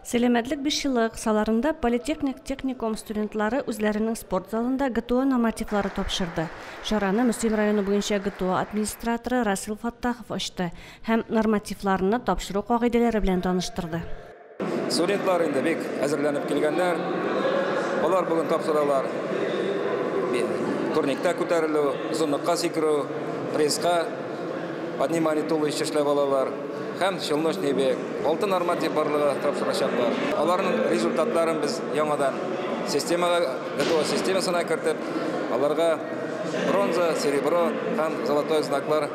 Сәламәтлек бишьеллыгы кысаларында Политехник техникум студентлары үзләренең спорт залында ГТО нормативлары тапшырды. Чараны Мөслим районы буенча ГТО администраторы Расил Фаттахов ачты һәм нормативларны тапшыру кагыйдәләре белән таныштырды. Студентлар инде бик әзерләнеп килгәннәр. Алар бүген тапшыралар турникта күтәрелү, озынлыкка сикерү, пресска поднимание туловища эшләп алалар һәм челночный бег. 6 норматив барлыгы тапшырачаклар. Аларның результатларын без яңадан системага, ГТО системасына кертеп, аларга бронза, серебро һәм золотой знаклар,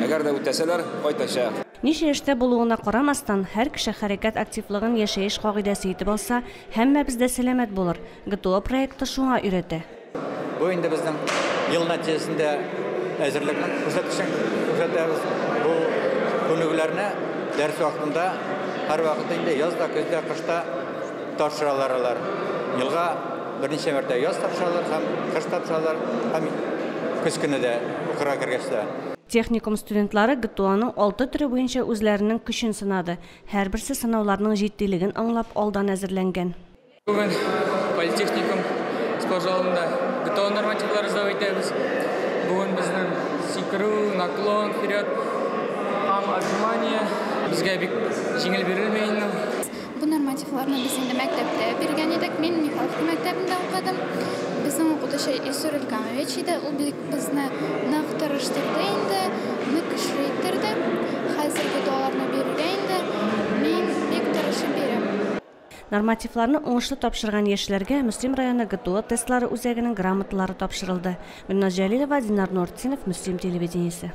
әгәр дә үтәсәләр, кайтачак. Ничә яшьтә булуына карамастан, һәр кеше хәрәкәт активлыгын яшәеш кагыйдәсе итеп алса, һәммәбез дә сәламәт булыр. ГТО проекты шуңа өйрәтә. Бу инде безнең ел нәтиҗәсендә әзерлекнең күрсәткечен күрсәтәбез. Бу күнегүләрне дәрес вакытында һәрвакыт инде яз да, көз дә, кыш та тапшыралар алар. Елга берничә мәртә яз тапшыралар һәм кыш тапшыралар һәм көз көне дә укырга кергәч тә. Техникум студентлары ГТОның 6 төре буенча үзләренең көчен сынады. Һәрберсе сынауларның җитдилеген аңлап алдан әзерләнгән. Бүген политехникум спорт залында ГТО нормативлары сдавать итәбез. Бүген безнең сикерү, наклон, вперед һәм отжимание безгә бик җиңел бирелми инде. Бу нормативларны без инде мәктәптә биргән идек. Мин Михайловка мәктәбендә укыдым. Безнең укытучы Илсур Илкамович иде. Ул бик безне нык тырыштырды инде, нык көчле иттерде. Хәзер ГТОларны бирергә инде мин бик тырышып бирәм. Нормативларны уңышлы тапшырган яшьләргә Мөслим районы ГТО тестлары үзәгенең грамоталары тапшырылды. Гөлназ Җәлилова, Динар Нуртдинов, Мөслим телевидениесе.